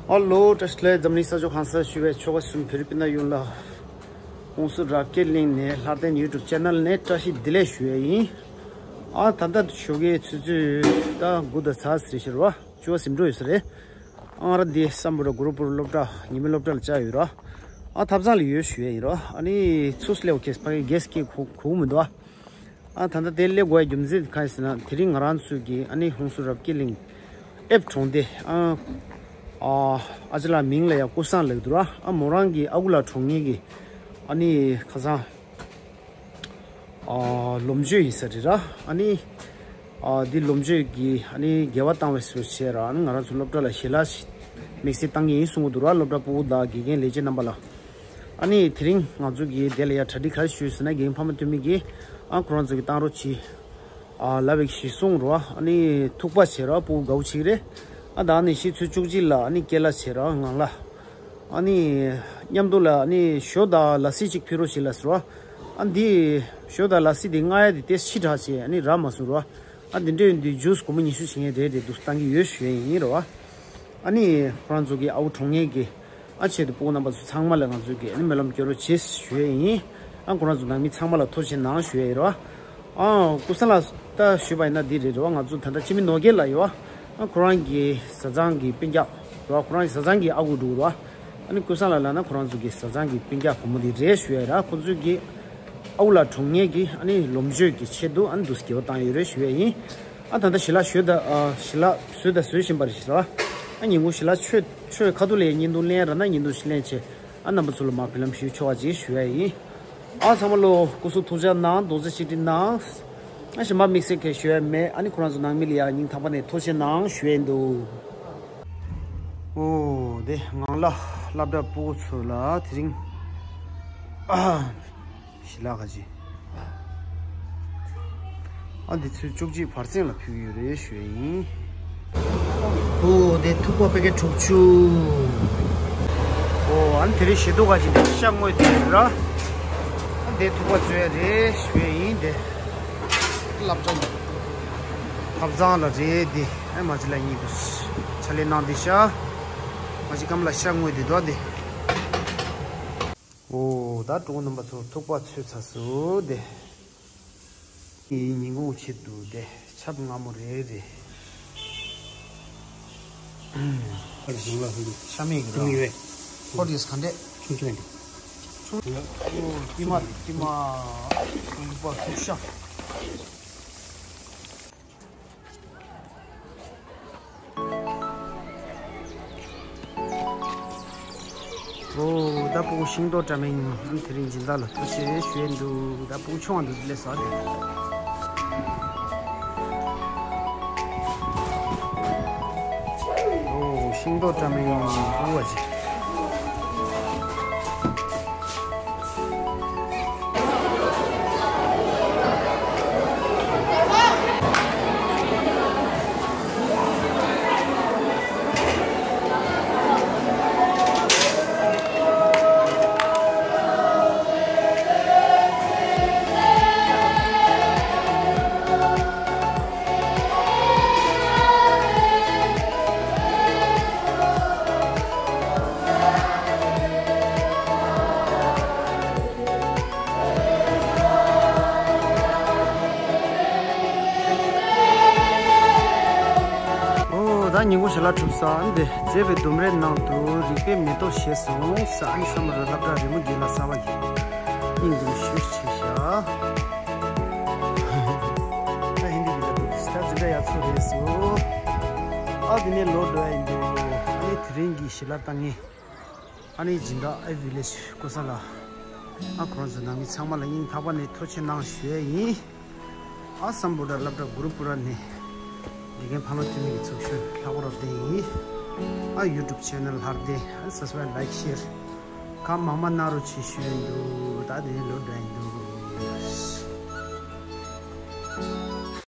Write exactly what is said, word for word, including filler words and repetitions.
ཧ་ལོ། བཀྲ་ཤིས་བདེ་ལེགས། འཛམ་གླིང་ས་ཕྱོགས་གང་སར་བཞུགས་པའི་ཆོལ་ཁ་གསུམ་བོད་རིགས་སྤུན་ཟླ་ཡོངས་ལ། ཧུན་སུར་རབ་རྒྱས་གླིང་ནས་ལྷར་བསྟན་ཡུ་ཊུབ་ཅེ་ནལ་ནས་བཀྲ་ཤིས་བདེ་ལེགས་ཞུ་ཡས་ཡིན། ཨ་ད་ལྟ་ཞོགས་ཀའི་ཆུ་ཚོད་ད་དགུ་དང་ཚ་ཟེར་ཤེར་བ་བཅུ་པ་ཟིན་འགྲོ་ཡོད་ས་རེད། ཨང་ར་འདི་སམ་བྷོ་ཊ་གུ་རུ་པུར་སློབ་གྲྭ་ཉི་མའི་སློབ་གྲྭ་ལ་བཅར་ཡོད་ར། ཨ་ཐབ་ཚང་ལ་ཡོད་ཞུ་ཡས་ཡིན་ར། ཨ་ནི་ཚུར་སླེབས་ཁེས་ཕ་གི་གེས་ཀྱི་གུ་གུ་མི་འདུག་ཨ། ཨ་ད་ལྟ་དེ་སླེབས་དགོས་ཡ་རྒྱུ་མཚན་གང་ཡིན་ཟེར་ན། དེ་རིང་ང་རང་ཚོའི་གི་ཨ་ནི་ཧུན་སུར་རབ་རྒྱས་གླིང་ཨེབ་གྲོང་སྡེ་ཨ་ཨ་ཅི་ལགས་མིང་ལ་ཡ་ཀུན་བཟང་ལབ་འདུག་ར། ཨ་མོ་རང་གི་ཨ་ཁུ་ལགས་གྲོངས་མཁན་གི་ཨ་ནི་ཁ་སང་ཨ་ལོ་མཆོད་ཡིན་ས་རེད་ར། ཨ་ནི་ཨ་འདི་ལོ་མཆོད་ཀྱི་ཨ་ནི་དགེ་བ་བཏང་བའི་ཟུར་བྱས་ར། ཨ་ནི་ང་རང་ཚོ་སློབ་གྲྭ་ལ་ཞལ་ལག་དམིགས་བསལ་བཏང་གི་ཡིན་གསུང་གི་འདུག་ར། སློབ་གྲྭ་ཕྲུ་གུ་དང་དགེ་རྒན་ལས་བྱེད་རྣམ་པ་ལ། ཨ་ནི་དེ་རིང་ང་ཚོ་གིས་དེ་ལ་ཡ་གྲ་སྒྲིག་ག་རེ་ཞུས་ཟེར་ན། རྒན་ཕ་མ་འཐུས་མི་གིས་ཨ་ཁོ་རང་ཚོ་གི་བཏང་རོགས་གྱིས། ཨ་ལབ་པའི་གཞི་བཟུང་རོགས། ཨ་ནི་ཐུག་པ་བྱེད་རོགས། ཕྲུ་གུ་དགའ་བོ་བྱེད་ཀྱི་རེད། ཨ་ད་ནི་ཕྱི་ཚོད་བཅུ་གཅིག་ལ་ཨ་ནི་སྐྱེལ་ལ་བྱེད་རོགས་ངང་ལ། ཨ་ནི་མཉམ་དུ་ལ་ཨ་ནི་ཞོ་དང་ལ་སི་ཅིག་ཕུལ་རོགས་བྱེད་ལ་ཟེར་རོགས། ཨ་འདི་ཞོ་དང་ལ་སི་དེ་མངགས་ཡ་དེ་ཏོག་ཙམ་ཕྱི་དྲགས་བྱས། ཨ་ནི་རག་མ་སོང་རོགས། ཨ་འདི་འདྲ་ཡོད་དུས་ཇུས་སྒོར་མོ་ཉི་ཤུ་བྱེད་མཁན་རེད་དེ་འདུག་བཏང་གི་ཡོད་ཞུ་ཡས་ཡིན་རོགས། ཨ་ནི་ཁོ་རང་ཚོ་གི་ཨ་ཁུ་གྲོངས་མཁན་གི་ཨ་ཆེད་དུ་ཕྲུ་གུ་རྣམ་པ་ཚོ་ཚང་མ་ལ་ང་ཚོ་གི་ཨ་ནི་སྨོན་ལམ་སྐྱོར་རོགས་བྱེད་ཞུ་ཡས་ཡིན། ཨ་ཁོ་རང་ཚོ་ནང་མི་ཚང་མ་ལ་ཐུགས་རྗེ་གནང་ཞུ་ཡས་ཡིན་རོགས། ཨ་ཀུན་བཟང་ལགས་ད་ཞུས་པ་ཡིན་ན་འདི་རེད་རོགས། ང་ཚོ་ད་ལྟ་འཆི་མེད་ནོར་རྒྱས་ལགས་ཡོད་ཨ། ཁོ་རང་གི་བཟའ་ཚང་གི་སྤུན་ཀྱག་རོགས། ཁོ་རང་གི་བཟའ་ཚང་གི་ཨ་ཁུ་འདྲ་བོ་རོགས། ཨ་ནི་ཀུན་བཟང་ལགས་ལབ་ན་ཁོ་རང་ཚོ་གི་བཟའ་ཚང་གི་སྤུན་ཀྱག་བུ་མོ་འདི་རེད་ཞུ་ཡས་ར། ཁོ་ཚོ་གི་ཨ་ཁུ་ལགས་གྲོངས་མཁན་གི་ཨ་ནི་ལོ་མཆོད་ཀྱི་ཆེད་དུ་ཨ་ནི་འདུག་སེ་དགེ་བ་བཏང་ཡོད་རེད་ཞུ་ཡས་ཡིན། ཨ་ད་ལྟ་ཞལ་ལག་ཞུས་ད་ཨ་ཞལ་ལག་བཟོས་ད་བཟོས་བཞིན་པ་རེད་ཤག་ར། ཨ་ཉིན་གུང་ཞལ་ལག་མཆོད་མཆོད་ཁ་ཐུག་ལ་ཡ་བརྙན་ཐུང་ལེན་ར་ན་བརྙན་ཐུང་ཞིག་ལེན་བྱས། ཨ་རྣམ་པ་ཚོ་ལ་མར་སྨོན་ལམ་ཞུ་ཆོག་པ་ཅིག་ཞུ་ཡ་ཡིན། ཨ་ཚང་མ་ལོ་སྐུ་གཟུགས་ཐུགས་ཅག་གནང་། རྡོག་རྩ་གཅིག་སྒྲིལ་གནང་། ཨ་གཞན་པ་དམིགས་བསལ་གང་ཞུ་ཡ་མེད། ཨ་ནི་ཁོ་རང་ཚོ་ནང་མི་ལ་ཡ་སྙིང་ཐག་པ་ནས་ཐུགས་རྗེ་གནང་ཞུ་ཡ་ཡིན་འདུག་ཨོ་དེ་ངང་ལ་སློབ་གྲྭ་ཕྲུ་གུ་ཚོ་ལ་དེ་རིང་ཨ་ཞལ་ལག་ག་ཅི། ཨ་འདི་ཚོས་བཅུ་གཅིག་བར་གསེང་ལ་ཕུལ་གྱི་ཡོད་རེད་ཞུ་ཡ་ཡིན། ཨོ་དེ་ཐུག་པ་པེ་ཀེ་ཊི་དྲུག་ཅུ། ཨོ་ཨ་ནི་དེ་རིང་ཞལ་ཏོག་ག་ཅི་འདི་ཤ་བརྔོས་ཏེ་ཡོད་ར། ཨ་འདི་ཐུག་པ་བཟོས་ཡ་རེད་ཞུ་ཡ་ཡིན། དེ་སློབ་གྲྭ་ཐབ་ཚང་ལ་རེད། དེ་ཨ་མ་ཅི་ལ་གཉིས་འདུག་ཕྱག་ལས་གནང་བསྡད་ཤག་མ་ཅི་སྐམ་ལ་ཤ་བརྔོས་ཏེ་འདུག་དེ། ཨོ་ད་ཕྲུ་གུ་རྣམ་པ་ཚོ་ཐུག་པ་ཚོས་ཚར་སོང་དེ། ངའི་ཉིན་གུང་ཆེད་དུ་དེ་ཆབ་མངར་མོ་རེ་རེ། ཨ་རི་ཞིང་ལ་ཧུ་ཤ་མེད་ཀྱི་ར། ཧོ་དེས་ག་འདྲས། ཆུང་ཆུང་འདི། ཆུང་། ཨོ་ཀྱི་མ་ཀྱི་མ། ཐུག་པ་ཐུག་ཤ། ཨོ་ད་ཕྲུ་གུ་ཤིང་ཏོག་བཀྲ་མའི་ཉིན་དེ་རིང་སྦྱིན་བདག་ལ་ཐུགས་རྗེ་ཆེ་ཞུ་ཡས་འདུག་ད་ཕྲུ་གུ་ཆུང་བ་འདུག་ལས་ཟ་དེ། ཨོ་ཤིང་ཏོག་བཀྲ་མའི་ཉིན་ཕྲུ་གུ་བ་ཅིག་ཨོ་ད་ཉིན་གུང་ཞལ་ལག་གྲུབ་ས་འདི་མཛེས་པའི་ལྡུམ་རའི་ནང་དུ་རིག་པའི་མེ་ཏོག་བཞད་སོང་ས། ཨ་ནི་བསམ་པ་རུ་སློབ་གྲྭ་རི་མོ་བརྒྱུད་ལ་གསར་པ་ཡིན། སྙིང་འཛུམ་ཤུགས་ཆེ་ཤག་ད་ཧིན་དི་གི་ལ་འདུག་ད་འཛིན་གྲྭ་ཡག་ཚོ་རེད་སོ། ཨ་དེ་ནས་ལོག་འགྲོ་ཡ་ཡིན་འདུག་ཨ་ནི་དེ་རིང་གི་ཞལ་ལག་བཏང་ངེས། ཨ་ནི་སྦྱིན་བདག་ཨེ་ཝི་ལེ་ཇི་ཀོ་ས་ལ། ཨ་ཁོ་རང་ཚོ་ནང་མི་ཚང་མ་ལ་སྙིང་ཐག་པ་ནས་ཐུགས་རྗེ་གནང་ཞུ་ཡས་ཡིན། ཨ་སམ་བྷོ་ཊ་སློབ་གྲྭ་གུ་རུ་པུ་ར་ནས་དགེ་རྒན་ཕ་མ་འཐུས་མི་གི་ཚོགས་གཞོན་ལྷག་པ་རབ་བརྟན་ཡིན། ཨ་ཡུ་ཊུབ་ཆེ་ནལ་ལྷར་བརྟན། ཨ་སབ་སི་ཀ་རེབ་ལའིཀ་ཤེར་གང་མང་མང་གནང་རོགས་བྱེད་ཞུ་ཡས་འདུག་ད་དེ་ནས་ལོག་འགྲོ་ཡས་འདུག